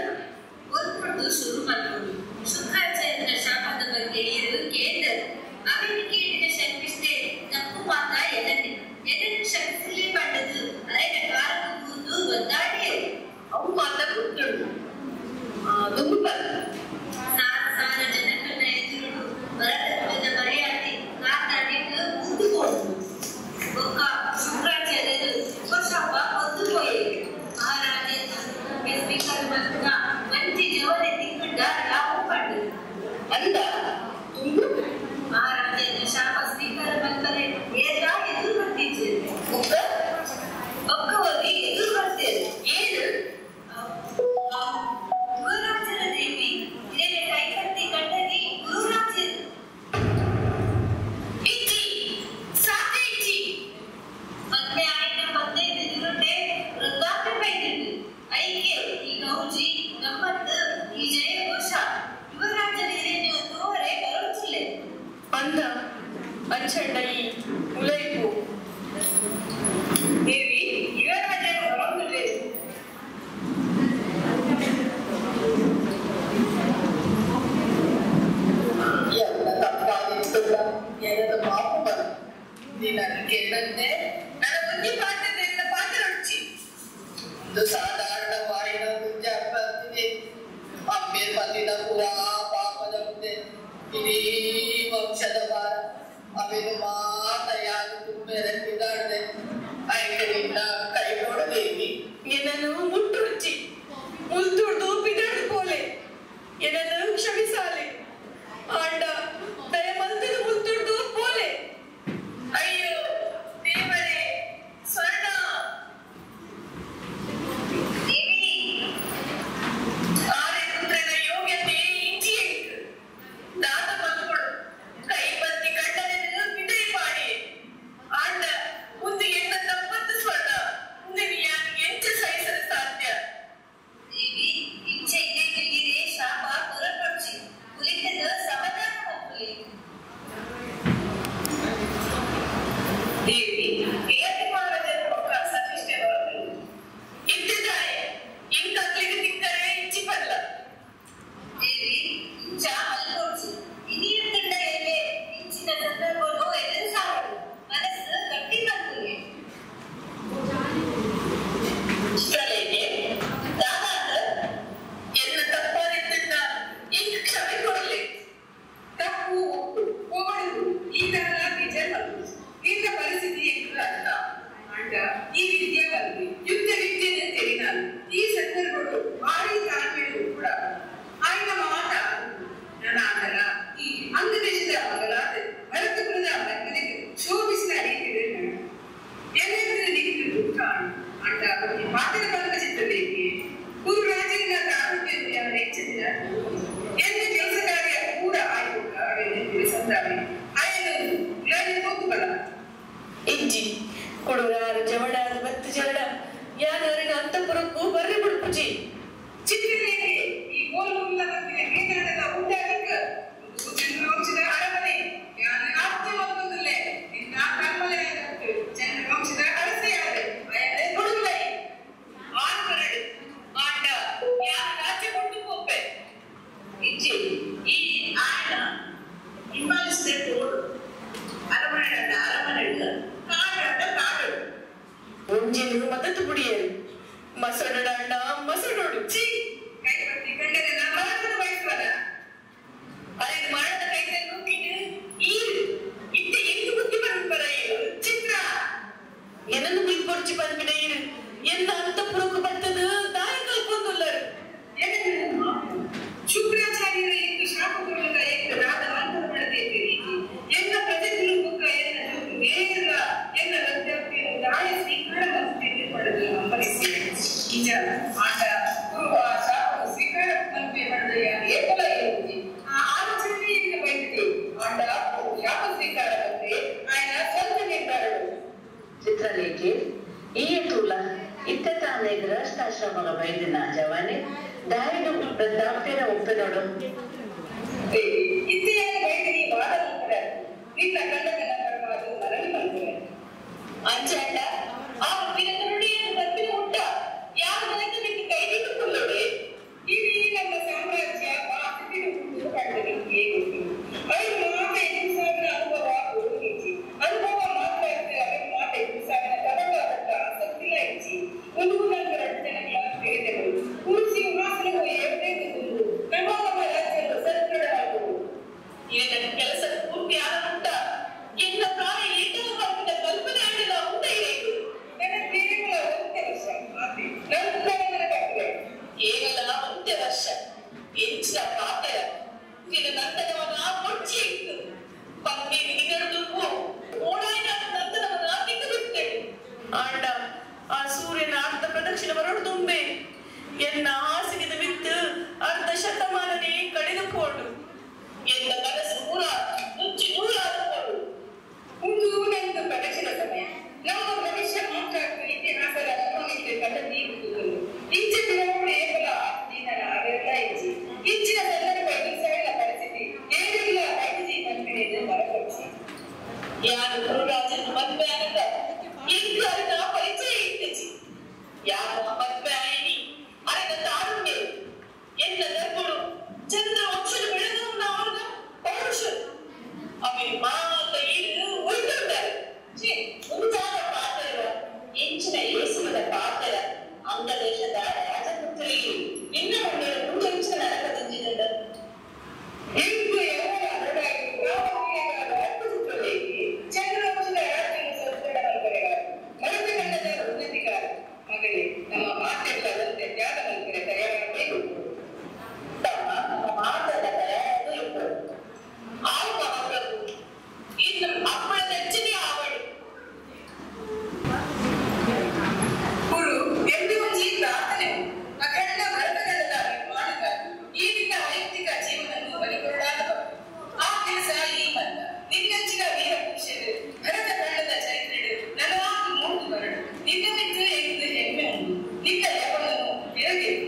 ಒರ್ಪುಡ್ದು ಶುರು ಮಾಡ್ಕೊಂಡು ಶುಕ್ರಾಚಾರ್ಯನ ಶಾಪದ ಬಗ್ಗೆ ಇರು ಕೇಂದರು. ಅವನು ಕೇಳಿದ ಶರ್ಮಿಷ್ಠೆ ತಪ್ಪು ಮಾತ ಎದನೆ ಎದನ್ನು ಶಕ್ತಿಲಿ ಪಂಡದು ಅರೆನ ಕಾರಣ ಕೂತು ಒದ್ದಾಡಿಯರು. ಅವು ಮಾತ ಗೊತ್ತುಂಟು ದುಂಬ ಸಾರ ಸಾರ ಜನಕನ ಎದುರು ಭರತಕುಲದ ಮರ್ಯಾದೆ ಕಾತಾಡಿಟ್ಟು ಕೂತುಕೊಂಡು ಒಕ್ಕ ಶುಕ್ರಾಚಾರ್ಯರು ಉಪಶಾಪ ಹೊತ್ತು ಪೋಯರು. ಮಹಾರಾಜನ ಸ್ವೀಕಾರ ಮಾಡ್ತಾ ಮಂಚಿ ಜವನೆ ತಿಕ್ಕಂಡ ಯಾವ ಪಂಡು ಅಂದ ದುಂಬು ಮಹಾರಾಜನ ಶಾಪ ಸ್ವೀಕಾರ ಮಾಡ್ತಾರೆ ಏರ್ಲಾ ಎದುರು ಬರ್ತಿದ್ರು. ಒಕ್ಕ ಒಕ್ಕವಾಗಿ ಎದುರು ಬರ್ತೀರಿ. ಏನು ಗುರುರಾಜರ ದೇವಿ ಇದನ್ನ ಕೈಕಟ್ಟಿ ಕಂಡಗಿ ಗುರುರಾಜರು. ಇಜ್ಜಿ ಸಾಧ್ಯ ಇಜ್ಜಿ. ಮದ್ವೆ ಆಯ್ನ 15 ದಿನಟೆ ವೃದ್ಧಾಪ್ಯ ಪೈದಿದ್ದು. ಐಕೆ ಈ ಗೌಜಿ ಗಮ್ಮತ್ತು ಈ ಜಯ ಘೋಷ ಯುವರಾಜರ ಹಿರಿಯ ತೋರೆ ಬರೋಚಿಲ್ಲ. ಅಂದ ಅಂಚಂಡ ಈ ಉಲೈಪು. ದೇವಿ, ಯುವರಾಜರು ಹೊರಗುಲ್ಲೆ. ಎಲ್ಲ ತಪ್ಪಾಗಿತ್ತಲ್ಲ, ಏನದ ಪಾಪ ಬರ ನಿನ್ನನ್ನು ಕೇಳಂತೆ ನನ್ನ ಒಂಜಿ ಪಾತ್ರದ ಪಾತ್ರ ಉಡ್ಚಿ. ಒಂದು ಸಾಧಾರಣ ವಾಯಿನ ಮುಂಜೆ ಅರ್ಪಿದೆ ಅಮ್ಮೆ ಪತಿನ ಪುರಾ ಪಾಪದ ಮುಂದೆ ಇಡೀ ವಂಶದ ಭಾರ ಅವೆನು ಮಾತ ಯಾರು ತುಂಬೆರಕ್ಕಿದ್ದಾಡ್ದೆ ಐಕರಿಂದ ಕೈ ನೋಡದೇವಿ. ಏನನ್ನು ಮುಟ್ಟುಡ್ಚಿ ಮುಲ್ತುಡ್ದು ಬಿದಾಡ್ದು ಪೋಲೆ. ಏನನ್ನು ಕ್ಷಮಿಸಾಲೆ ಆಂಡ ದಯ ಮಲ್ತದು ಮುಲ್ತುಡ್ದು ಪೋಲೆ. ಅಯ್ಯೋ ದೇವರೇ ಸ್ವರ್ಣ. ದೇವಿ, ಆರೆ ಪುತ್ರನ ಯೋಗ್ಯತೆ ಇಂಚಿ ಎಂಕ್ ದಾತ ಮಕ್ಕಳು ಕೈ ಬತ್ತಿ ಕಂಡನೆ ಬಿದೈ ಪಾಡಿ. ಕೊಡುರಾರು ಜವಡಾದ ಬತ್ತು ಜವಡ ಯಾನವರಿನ ಅಂತಪುರಕ್ಕೂ ಬರ್ರಿ ಬಿಡ್ಪುಜಿ ಚಿತ್ರಲೇಖೆ ಈ ಗೋಲುಲ್ಲ ಬಂದಿನ ಗೀತಗಳೆಲ್ಲ ಉಂಟಾಗಿಕ್ಕ ಚಂದ್ರವಂಶದ ಅರಮನೆ ಯಾನು ಆಪ್ತಿ ಮತ್ತೊಂದಿಲ್ಲ ನಿನ್ನ ಕಣ್ಮಲೆ ಆಗತ್ತು ಚಂದ್ರವಂಶದ ಅರಸೆಯಾದ ಕೊಡುಗೈ ಆನ್ಕರಡು ಆಂಡ ಯಾರು ರಾಜ್ಯ ಕೊಟ್ಟು ಪೋಪೆ ಇಜ್ಜಿ ಈ ಆಯನ ಹಿಂಬಾಲಿಸಿದ್ರೆ ತೋಡು ಅರಮನೆ ಅರಮನೆ ಕಾಡಂಡ ಕಾಡು ಒಂಜಿಲು ಮದತು ಬುಡಿಯರು ಮಸಡಾಂಡ ಮಸಡೋಡು ಚಿ ಕೈಪತ್ತಿ ಕಂಡರೆ ಮರಣದ ಬಯಸುವಲ್ಲ ಅರೆ ಮರಣದ ಕೈಗೆ ನೂಕಿನ ಈರು ಇತ್ತೆ ಎಂಟು ಬುದ್ಧಿ ಬಂದ್ಪರ ಚಿತ್ರ ಏನನ್ನು ಬಿಲ್ಪೊಡ್ಚಿ ಬಂದ್ಬಿಡ ಇರು ಎನ್ನ ಅಂತಪುರಕ್ಕೂ ಬರ್ತದ ದಾರಿ ಕಲ್ಕೊಂದುಲ್ಲರು ಶುಕ್ರಾಚಾರ್ಯರ ಎಂದು ಶಾಪಗೊಳ್ಳುವ ಏಕರಾದ ಮಂತ್ರಪಡದೆ ರೀತಿ ಎನ್ನ ಪ್ರಜೆಗಳು ಬುಕ್ಕ ಎನ್ನ ನೇರ ಎನ್ನ ವೃದ್ಧಾಪ್ತಿಯನ್ನು ದಾಯ ಸ್ವೀಕಾರ ಪಡೆದು ಅಂಬರಿಸಿ ನಿಜ ಆಟ ಗುರುವ ಶಾಪವನ್ನು ಸ್ವೀಕಾರ ಮಲ್ಪೆ ಪಡೆದ ಏಕಲ ಇರುವುದು ಆ ಆಲೋಚನೆ ಎಂದು ಬಯಸಿದೆ ಆಂಡ ಶಾಪ ಸ್ವೀಕಾರ ಬಂದೆ ఆయన ಸ್ವಂತ ನಿರ್ಧಾರಗಳು. ಚಿತ್ರಲೇಖೆ ಈ ತುಲ ಇತ್ತ ತಾನೇ ಗೃಹಸ್ಥಾಶ್ರಮಗ ಬೈದಿನ ಜವಾನೆ ದಾರಿಡು ವೃದ್ಧಾಪ್ಯರ ಒಪ್ಪಿನೋಡು ಇತ್ತೆಯಾಗಿ ಬೈದಿನಿ ವಾದ ಮಂತ್ರ ನಿನ್ನ ಕಂಡನ ಕರ್ಮಾದು ಮರಳಿ ಮಂತ್ರ ಅಂಚಾಂಡ ಆ ಒಪ್ಪಿನ ನುಡಿಯನ್ನು ಬರ್ಪಿನ ಉಂಟ ಯಾರು ನನಗೆ ಬಿಟ್ಟು ಕೈದಿಟ್ಟು ಕೊಳ್ಳೋಡೆ. ಇಡೀ ನಮ್ಮ ಸಾಮ್ರಾಜ್ಯ ವಾಸತಿನ ಉಂಟು ಕಂಡು ಗೊತ್ತು ಐದು ಮಾತ ಎದುರಿಸಾಗಿನ ಅನುಭವ ಹೆಚ್ಚಿ ಅನುಭವ ಮಾತ್ರ ಇದ್ದರೆ ಅವರ ಮಾತ ಎದುರಿಸಾಗಿನ ತಡವಾದಂತ ಆಸಕ್ತಿನ ಹೆಚ್ಚಿ ಒಂದು ನಾಲ್ಕು ಎರಡು ಜನಗಳ ತಿಳಿದೆವು ಗುರು ಸಿಂಹಾಸನವು ಏಳಬೇಕು ನಮ್ಮ ನಮ್ಮ ರಾಜ್ಯವು ಸದೃಢವಾಗುವುದು. ಈ ನನ್ನ ಕೆಲಸ ಪೂರ್ತಿ ಆದ ಉಂಟ ಎನ್ನ ಪ್ರಾಣ ಏಟಲ ಬರ್ಪಿನ ಕಲ್ಪನೆ ಆಡಿದ ಉಂಟ ಇರೇಕು. ನನ್ನ ಕೇವಲ ಒಂದೇ ವರ್ಷ ನಂತರ ನನ್ನ ಕಟ್ಟಲೆ ಕೇವಲ ಒಂದೇ ವರ್ಷ ಎಂಚಿನ ಪಾತೆರ ನಿನ್ನ ನಂತನವನ ಮೊಚ್ಚಿ ಇತ್ತು ಪತ್ನಿ ನಿಗಡು ಓಡಾಯಿನ ನಂತನವನ ಬಿಟ್ಟೆಡು ಆಂಡ ಆ ಸೂರ್ಯನ ಅರ್ಧ ಪ್ರದಕ್ಷಿಣ ಬರೋಡು ತುಂಬೆ ಎನ್ನ ಹಾಸಿಗೆದ ಬಿತ್ತು ಅರ್ಧ ಶತಮಾನನೇ ಕಳೆದುಕೊಂಡು ಎನ್ನ ಕನಸು ನೂರ ಮುಚ್ಚಿ ನೂರಾದುಕೊಂಡು. ಒಂದು ನಂದು ಪ್ರದಕ್ಷಿಣ ಸಮಯ ನಮ್ಮ ಭವಿಷ್ಯ ಮಾತ್ರ ಇತಿಹಾಸದ ಗಮನಕ್ಕೆ ಕಂಡ ನೀಡುವುದು ಇಂಚೆ ದಿನಗಳು ಏಕಲ ದೀನನ ಅವೆಲ್ಲ ಇಚ್ಚಿ ಇಂಚಿನ ಸಂದರ್ಭ ಎದುರಿಸಾಗಿನ ಪರಿಸ್ಥಿತಿ ಏನಿಲ್ಲ ಕೈಜಿ ಬಂದಿದೆ ಮರಪಕ್ಷಿ. ಯಾರು ಗುರುರಾಜನ ಮದ್ವೆ ಆನಗ ಇಂದು ಅರಿನ ಪರಿಚಯ ಇಟ್ಟಿಚಿ ಯಾವ ಮದ್ವೆ ಆಯಿನಿ ಅರಿನ ತಾರುಣ್ಯ ಎನ್ನ ಗರ್ಭುಡು ಚಂದ್ರ ವಂಶದ ಬೆಳೆದವನ ಅವನ ಪೌರುಷರು ಅವಿ ಮಾತ ಇರು ಉಳಿದುಂಡರು. ಛೀ, ಉಂಟಾದ ಪಾತ್ರ ಎಂಚಿನ ಯೇಸುವಿನ ಪಾತ್ರ ಅಂಗದೇಶದ ರಾಜಪುತ್ರಿ ನಿನ್ನ ಮುಂದೆ ಮುಂದೆಂಚಿನ ನರಕ ತುಂಜಿದಂಡ. ಇಂದು ಎಲ್ಲರ ಅರಡಾಗಿ ಚಂದ್ರವಂಶದ ರಾಜ್ಯವು ಸದೃಢ ಮಲ್ಪರೆಗಾರು ಮರೆತು ಕಂಡದ ಉನ್ನತಿಗಾರ ಮಗಳೇ ನಮ್ಮ ಮಾತೆಲ್ಲದಂತೆ ತ್ಯಾಗ ಮಲ್ಪರೆ ತಯಾರಾಗಬೇಕು. ತಮ್ಮ ನಮ್ಮ ಮಾತದ ತಯಾರು ಇತ್ತು. ಆವು ಮಹಾಪ್ರಭು ಇನ್ನು ಅಪ್ಪಳದ ಹೆಚ್ಚಿನ ಆವಡು. ಗುರು ಎಂದು ಒಂಜಿ ಪ್ರಾರ್ಥನೆ ಅಖಂಡ ಭರತಗಣದ ನಿರ್ಮಾಣದ ಈ ನಿನ್ನ ವೈಯಕ್ತಿಕ ಜೀವನವನ್ನು ಬಲಿಕೊಡಲಾದ ಆ ಕೆಲಸ ಈ ಮಲ್ಲ ನಿನ್ನಂಚಿನ ವೀರ ಪುರುಷರು ಭರತ ಖಂಡದ ಚರಿತ್ರೆಡು ನನವಾಗಿ ಮೂಡಿ ಬರಡು ನಿನ್ನ ಮಿತ್ರ ಎಂದು ಹೆಮ್ಮೆ ಉಂಟು ನಿನ್ನ ಯವನನು ಬೆಳಗಿರು.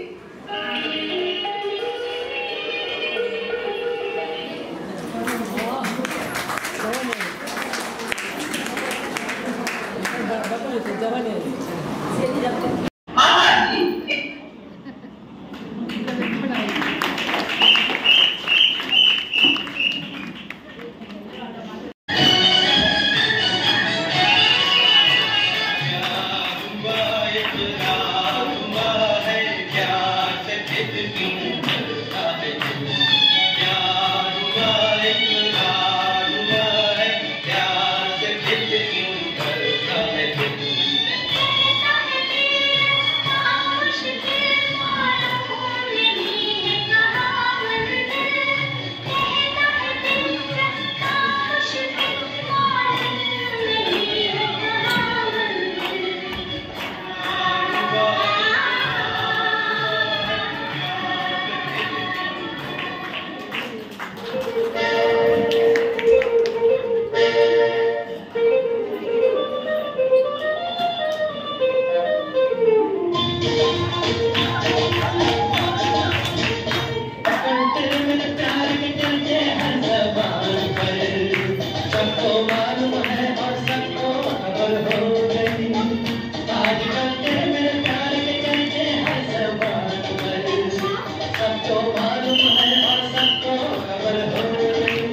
प्यार से दिल क्यों करता है तू? सबको मालूम है और सबको खबर हो गई। आजकल तेरे मेरे प्यार के चर्चे हर ज़बान पर, सबको मालूम है और सबको खबर हो गई।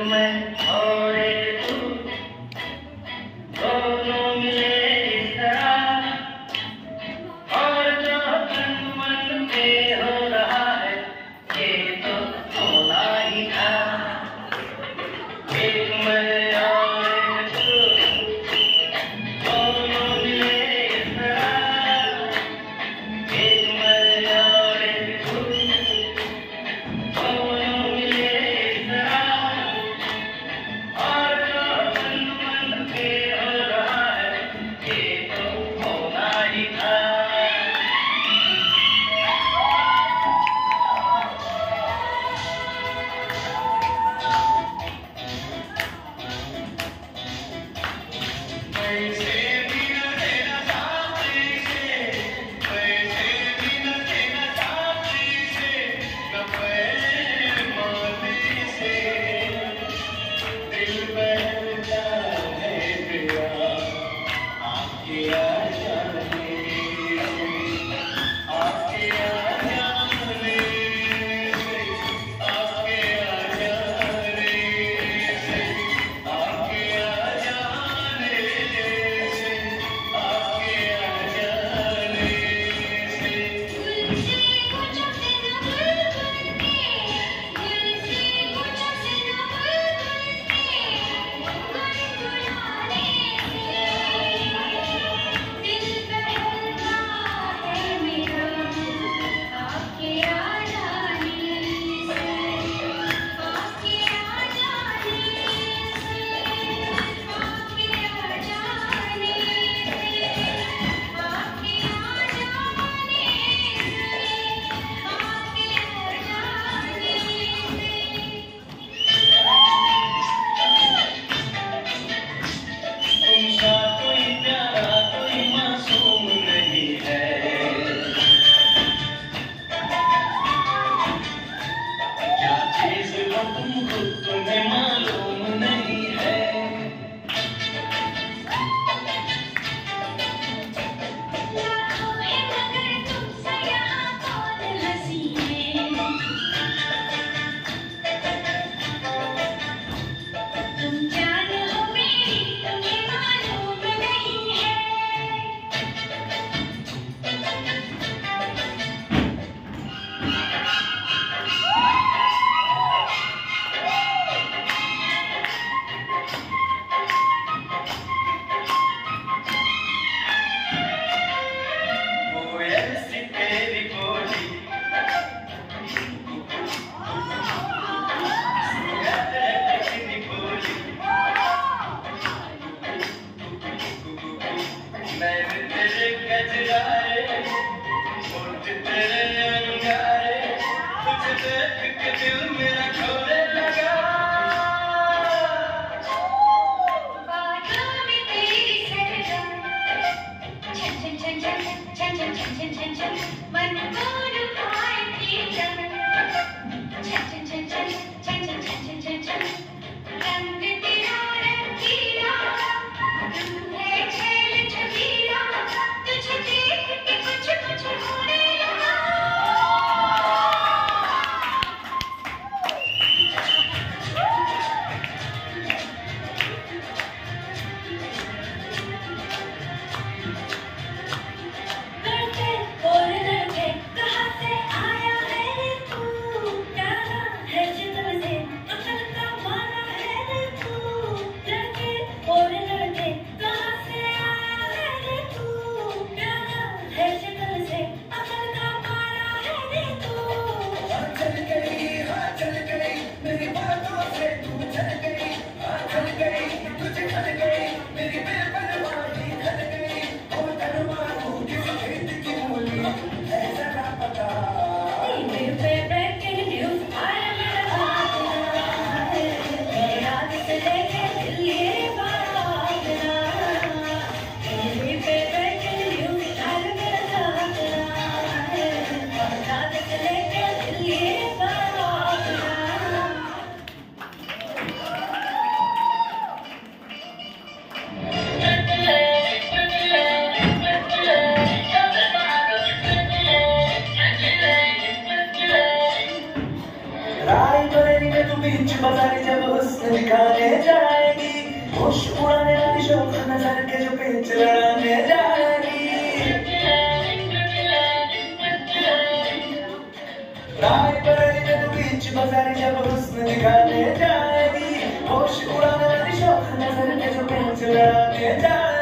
मैं और एक तू, दोनों मिले इस तरह, और जो तन मन में हो रहा है ये तो होना ही था। एक मैं और एक तू, दोनों मिले इस तरह, एक मैं और एक तू, दोनों मिले इस तरह, और जो तन मन पे हो रहा है ये तो होना ही था। पैसे भी न देना साथी से, पैसे भी न देना साथी से, न पैमाने से, दिल बहलता है मेरा आपके आ जाने से, आपके आ जाने से, आपके आ जाने से, आपके आ जाने से, आपके आ जाने से। तुमसा कोई प्यारा कोई मासूम नहीं है, क्या चीज हो तुम खुद तुम्हें मालूम नहीं है। बरेली में तू बीच बाजारी जब हुस्न दिखाने जाएगी, होश उड़ाने वाली शौक नजर के जो पेच लड़ाने जाएगी। राय बरेली में तू बीच बाजारी जब हुस्न दिखाने जाएगी, होश उड़ाने वाली शौक नजर के जो पेच लड़ाने जाएगी।